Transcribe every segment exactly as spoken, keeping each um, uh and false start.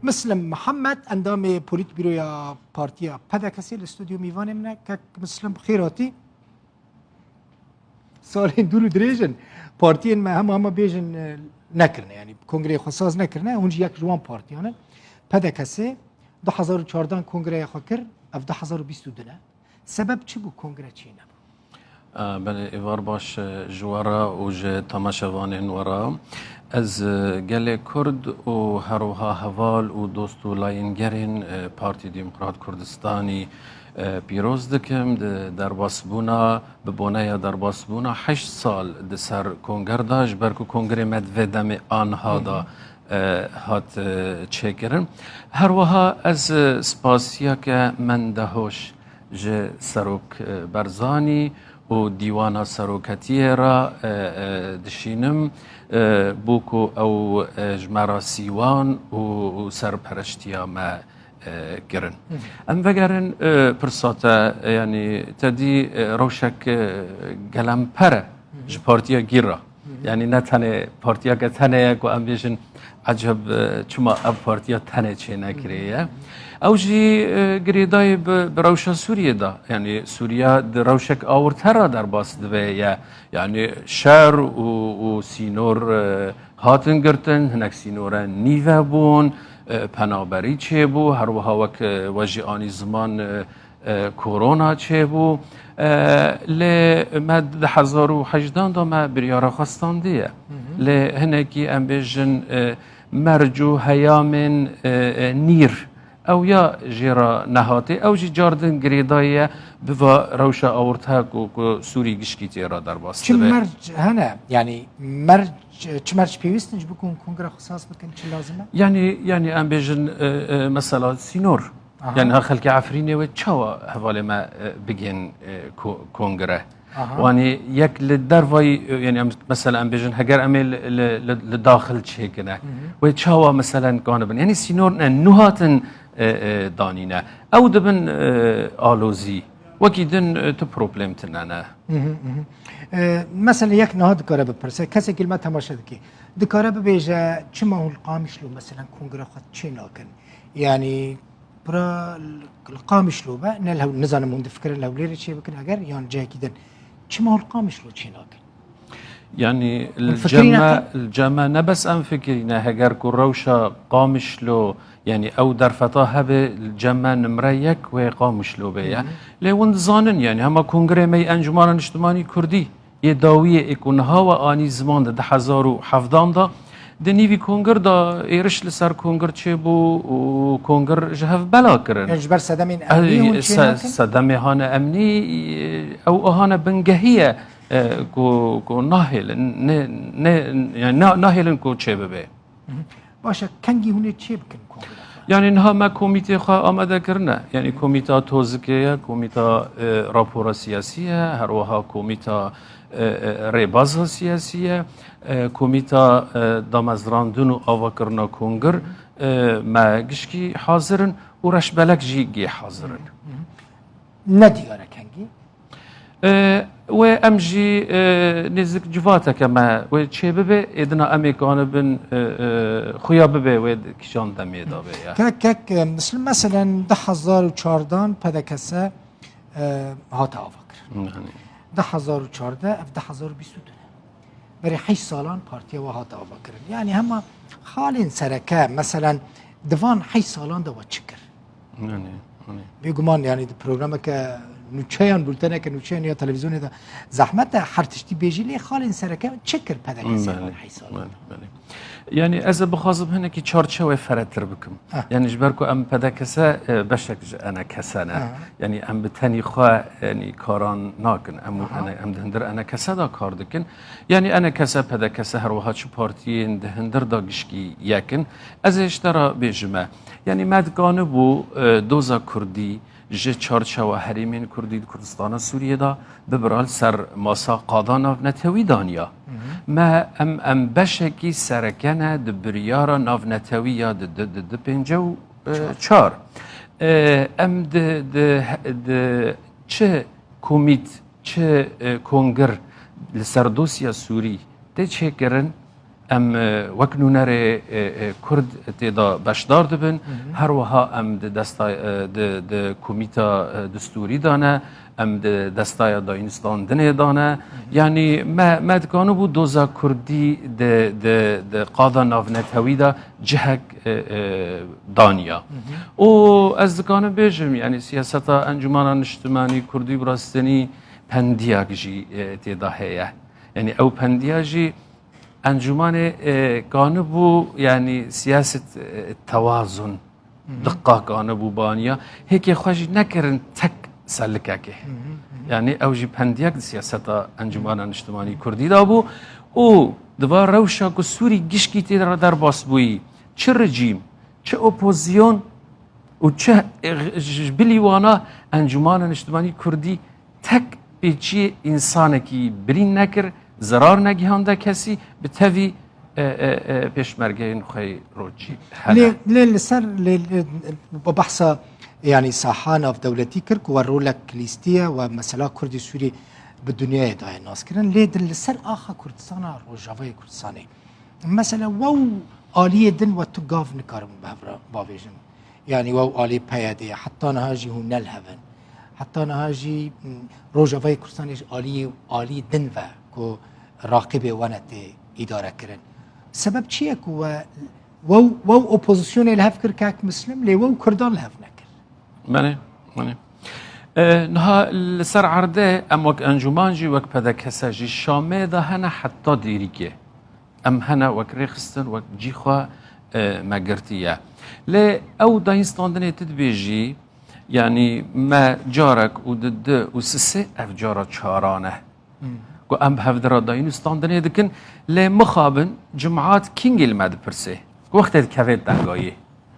Mislim Mihemed, endamê polîtbîroya partiya P D K S'ê li stûdyo mîvanê min e. Kek Mislim, xêr hatî. Salên dûr û dirêj in. Partiyên me hema hema bêjin, e, nekirine. Yanî kongreyê xwe saz nekirine. Hûn jî yek ji wan partiyan in. P D K S du hezar û çardeh kongreya xwe kir. Ev du hezar û bîst û du ne. Sebeb çi bû kongre çênebû? E, belê, êvar baş, e, ji we re û ji temaşevanên we re. Ez, e, gelê Kurd û her wiha heval û dost û layîngerên, e, Partî Demokrat Kurdistanî, e, pîroz dikim. Di derbasbûna, bi boneya derbasbûna heşt sal di ser konger de, ji ber ku kongrê me di vê demê aniha de, e, hat, e, çêkirin. Her wiha ez, e, spasiyeke mendehoş ji Serok, e, Barzanî û Dîwana Seroketiyê re, e, e, dişînim, e, bû ku ew, e, ji me re sîwan û, û serpereştiya me, e, kirin. Em vegerin, e, pirsa te, e, yanî te dî, e, rewşek, e, gelemper e ji Partiya Gîr re. Yanî ne tenê partiyeke tenê ye ku em bêjin, eceb, e, çima ev partiya tenê çênekirê ye. Ew jî, e, girêdayî bi, bi rewşa Sûriyê de. Yanî Sûriya di rewşek awirte re derbas dibe ye. Yanî şer û, û sînor, e, hatin girtin, hinek sînore nîve bûn, e, penaberî çêbû, her wiha wek, e, we jî anî ziman, e, e, korona çêbû. E, lê me di hezar û hejdan de me biryara xwe standiye. Lê hinekî em bêjin, e, merc û heyamên, e, e, nîr, ew ya jê re nehatê, ew jî cardin girêdayî ye bi va rewşa awirte ku, ku Sûrî gişkî tê re derbas dibe. Çi merc hene? Yanî merc, çi merc pêwîst in ji bo ku hûn kongra xwe saz bikin? Çi lazim e? Yanî, yanî em bêjin, e, e, mesela sînor. Aha. Yanî ha xelkê Efrînê wê çawa hevalê me, e, bigên, e, ko-, kongre? Aha. Wanî yek li dervayî, e, yanî em, mesela em bêjin heger em ê li, li, li, li daxil çêkine. Wê çawa mesela kanibin? Yanî sînor ne, nû hatin, e, e, danîne. Ew dibin, e, alozî. Wekî din, e, tu problem tine ne. E, mesela yek niha dikare bipirse, kesekî li me temaşe dike. Dikare bibêje, çima hûn li Qamişlo mesela kongre xwe çê nakin? Yanî, pira li Qamişlo be, ne li Hew-, nizanim hûn difikirin li Hewlêrê çê bikin heger yan cihekî din. Çima li Qamişlo çê nakin? Yanî, hûn li fikirî cem me, nekin? Li cem me ne bes em fikirî ne, heger ku rewşa Qamişlo, yanî ew derfeta hebe, li cem me nimre yek wê Qamişlo bê ye. Lê hûn dizanin, yanî hema kongrê me yê Encûmana Niştimanî Kurdî yê dawiyê ê ku niha we anî ziman di du hezar û hevdan de, di nîvî kongir de êriş li ser kongir çêbû û kongir ji hev bela kirin. Yanî ji ber sedemên emnî hûn çê se-, nakin? Sedemê hane emnî, ew hane bingehî ye, e, ku, ku nahêlin, ne, ne, yanî na-, nahêlin ku çê bibe. Baş e, kengî hûn ê çê bikin kongre xwe? Yanî niha me komîtê xwe amade kirine. Yanî komîta tozikê ye, komîta, e, rapora siyasî ye, her wiha komîta, e, e, rêbaza siyasî ye, e, komîta, e, damezrandin û avakirina kongir, e, me gişkî hazir in û reşbelek jî gê hazir in. Ne diyar e kengî? E, wê em jî, e, nêzik civateke me wê çê bibe, êdina em ê kanibin, e, e, xuya bibe wê di kîjan demê de be ya. Kek, kek, e, misl-, meselen du hezar û çardan P D K S, e, hate avakirin. Yanî. Du hezar û çardeh, ev du hezar û bîst û du ne. Berê heşt salan partiya we hate avakirin. Yanî hema xalên sereke, meselen, di van heşt salan de we çi kir? Yanî, yanî. Bêguman, yanî di programeke nûçeyan, bulteneke nûçeyan ya televîzyonê de zehmet e her tiştî bêjî, lê xalên sereke çi kir P D K S van heşt salan? Belê, belê. Yanî ez ê bixwazim hinekî çarçewê feretir bikim. Ha. Yanî ji ber ku em P D K S, e, beşek ji E N K S ne. Ha. Yanî em bi tenî xwe, yanî karan nakin. Em û E N, em di hindir E N K S de kar dikin. Yanî E N K S, P D K S her wiha çi partiyên di hindir de gişkî yek in. Ez ê ji te re bêjime. Yanî me dikanibû, e, doza kurdî ji çarçewa herêmên kurdî di Kurdistana Sûriyê de bibira li ser masa qada navnetewî daniya. Me, em, em beşekî sereke ne di biryara navnetewî ya di, di, di, di pêncî û, e, çar. E, em di, di, di çi komît, çi, e, kongir li ser dosya Sûrî tê çêkirin, Em, e, wek nûnerê, e, e, Kurd tê de beşdar dibin. Her wiha em di desta, e, di, di komîta, e, distûrî de ne, em di destaya dayînstandinê de ne. Yanî me, me dikanibû doza Kurdî di, di, di qada navnetewî de cihek, e, e, daniya. Û ez dikanim bêjim, yanî siyaseta Encûmena Niştimanî Kurdî bi rastî pendiyak jî, e, tê de heye. Yanî ew pendiya jî Encûmanê, e, kanibû, yanî siyaset, e, tewazun, diqqa kanibû baniya. Hêkê xwe jî nekirin tek selikekê. Yanî ew jî pendiyek di siyaseta Encûmana Niştimanî Kurdî de bû û di va rewşa ku Sûrî gişkî tê re derbas bûyî, çi rejîm, çi opozîsyon û çi, e, ji bilî wana Encûmana Niştimanî Kurdî tek pêçiyê însanekî birîn nekir, zerar negihande kesî, bi tevî, e, e, e, pêşmergeyên xwe yê rojî hene. Lê, lê li ser, lê, lê, bi behsa, yanî saha navdewletî kir ku we rolek lîstiye we mesela Kurdî Sûrî bi dinyayê daye naskirin. Lê di li ser axa Kurdistana, Rojavayê Kurdistanê, mesela we û aliyê din we tu gav nikarin bi hev re bavêjin. Yanî we û alî P Y D'ê, heta niha jî hûn ne li hev in. Heta niha jî, m, Rojavayê Kurdistanê ji alî, alî din ve ku raqîbê we ne tê îdare kirin. Sebeb çi ye ku we, we û, we û opozisyonê li hev kir kak Muslim, lê we û Kurdan li hev nekir? Belê, belê. E, niha li ser erdê em wek encûman jî, wek P D K S jî Şamê de hene heta dêrîkê. Em hene wek rêxistin, wek cî xwe, e, me girtiye. Lê ew dayînstandinê tu dibêjî, yanî me carek û di du û sisê ev cara çaran e. Ku em bi hevdira dayînstandinê dikin, lê mixabin cimat kîngê li me dipirsê. Wextê dikevê tengayî.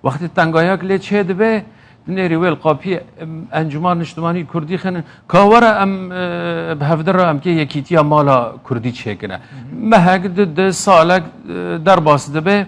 Wextê tengayak lê çê dibe, dinêrî wê li qapiyê, em, Encûman Niştimanî Kurdî xinin, ka were em, e, bi hevdira em kê yekîtiya mala Kurdî çêkine. Mehek, di, di salek, e, derbas dibe,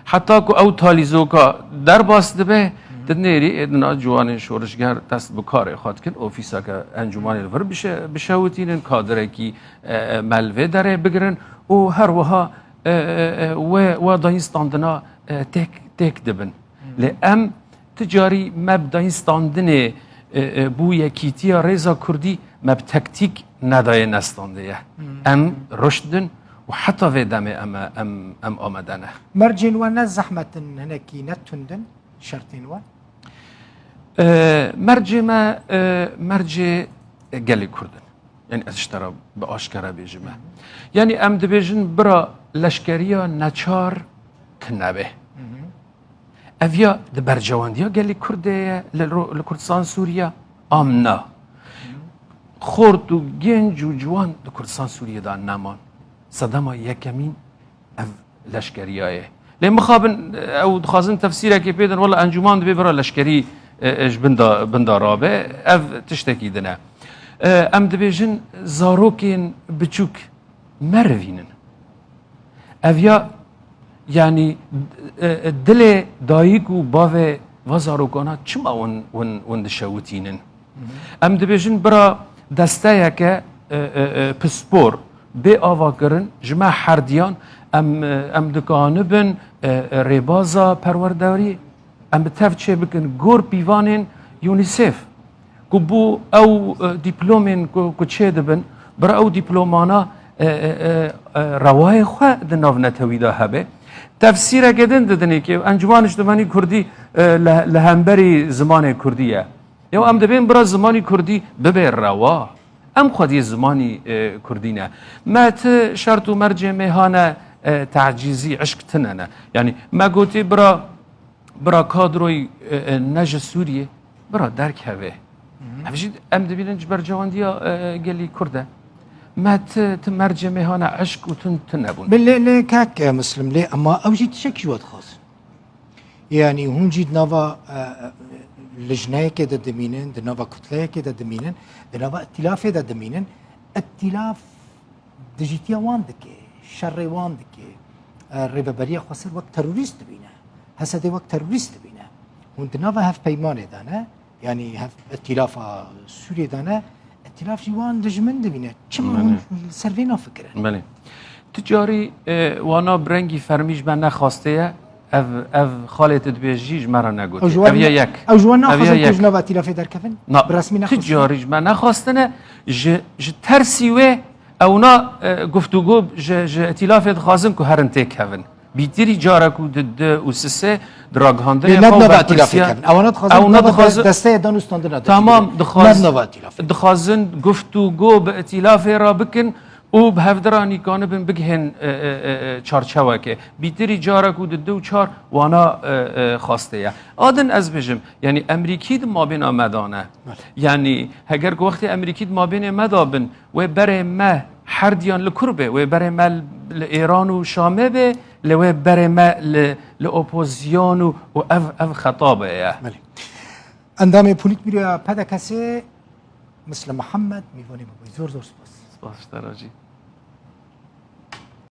heta ku ew talîzoka derbas dibe, dinêrî êdina ciwanên şorişger dest bi karê xwe dikin, ofîseke Encûmanê li vir bişe-, bişewitînin, kadirekî, e, e, me li vê derê bigirin û her wiha, e, e, e, wê, wê dayînstandina, e, têk, têk dibin. Lê em ti carî me bi dayînstandinê, e, e, bû yekîtiya rêza Kurdî me bi tektîk nedaye nestandiye. Em ruşt din û heta vê demê em, em, em amade ne. Mercên we ne zehmet in, hinekî ne tund in, şertên we? E, mercê me, e, mercê gelê Kurd in. Yanî ez ji te re bi aşkere bêjime. Yanî em dibêjin bira leşkeriya neçar tunebe. Ev ya di berjewendiya gelê Kurd de ye li ro-, li Kurdistan Sûriye? Am na? Xort û genc û ciwan di Kurdistan Sûriye de neman. Sedema yekemîn ev leşkeriya ye. Lê mixabin, ew dixwazin tefsîrekê pê din, wela encûman dibê bira leşkerî, e, e, ji bin de, bin de rabe. Ev tiştekî din e. E, em dibêjin zarokên biçûk merivînin. Ev ya, yanî, e, e, dilê dayik û bavê va zarokana çima win, win, win dişewitînin? Em dibêjin bira desteyeke, e, e, e, pispor bê avakirin ji me herdiyan em, e, em dikanibin, e, e, rêbaza perwerdariyê. Em bi tev çêbikin gor pîvanên UNICEF, ku bû ew, e, dîplomên ku, ku çêdibin, bira ew dîplomana, e, e, e, e, rewayê xwe di nav netewî de hebe. Tefsîreke din didinê ku Encûman Niştimanî Kurdî, e, li, li hemberî zimanê Kurdî ye. Ya em dibên bira zimanî Kurdî bibe rewa. Em xwediyê zimanî, e, Kurdî ne. Me ti şert û mercê mêhane, e, tacîzî, eşk tine ne. Yanî me gotî bira, bira kadroyî, e, e, ne ji Sûriyê, bira derkeve. Ev jî em dibînin ji bercewendiya, e, gelî Kurd e. Me ti, ti mercê mêhane eşk û tun tune bûn. Lê, lê kek, e, Muslim, lê ema ew jî tiştekî ji we dixwazin. Yanî hûn jî di nava, e, e, lijneyekê de dimînin, di nava kutleyekê de dimînin, di nava îtîlafê de dimînin. Îtîlaf dijîtiya wan dike, şerê wan dike, e, rêveberiya Xweser wek terorîst dibîne, H S D wek terorîst dibîne. Hûn di nava hevpeymanê de ne, yanî hev, îtîlafa Sûriyê de ne, îtîlaf jî wan dijmin dibîne. Çima hûn li ser vê nafikirin? Belê. Tu carî, e, wana bi rengî fermî ji me nexwaste ye, ev, ev xalê tu dibêjî ji me re negot. Ew ji Ev ya yek. Ew ji wan Ev ya naxwazin yek. ku ji nava tîlafê derkevin? Na, Bi resmî tu nexwazin? Carî ji me nexwastine, ji, ji tersî wê ewna, e, guftûgo ji, ji îtîlafê dixwazin ku herin têkevin. Bîtirî cara ku di du û sisê di ragihandinê Lê ne xwe nava berpirsiya- tîlafê kevin. Ewana dixwazin Ewna nava dixwazin- desteya dan û standina de Tamam, bigrin. dixwaz- Ne nava tîlafê. Dixwazin guftûgo bi îtîlafê re bikin û bi hevdira nîkanibin bigihên, e, e, e, e, çarçewekê. Bîtirî cara ku di du û çar wana, e, e, xwastê ye. Adin ez bêjim, yanî Emerîkî di mabêna me de ne. Yanî heger ku wextê Emerîkî di mabênê me de bin, wê berê me herdiyan li kur bê, wê berê me li Êran û Şamê bê, lê wê berê me li, li opozisyon û, û ev, ev xeta be ye. Belê. Endamê Polîtbîroya P D K'ê Mislim Mihemed mîvanê me bû. Zor zor spas. Spas ji te re jî.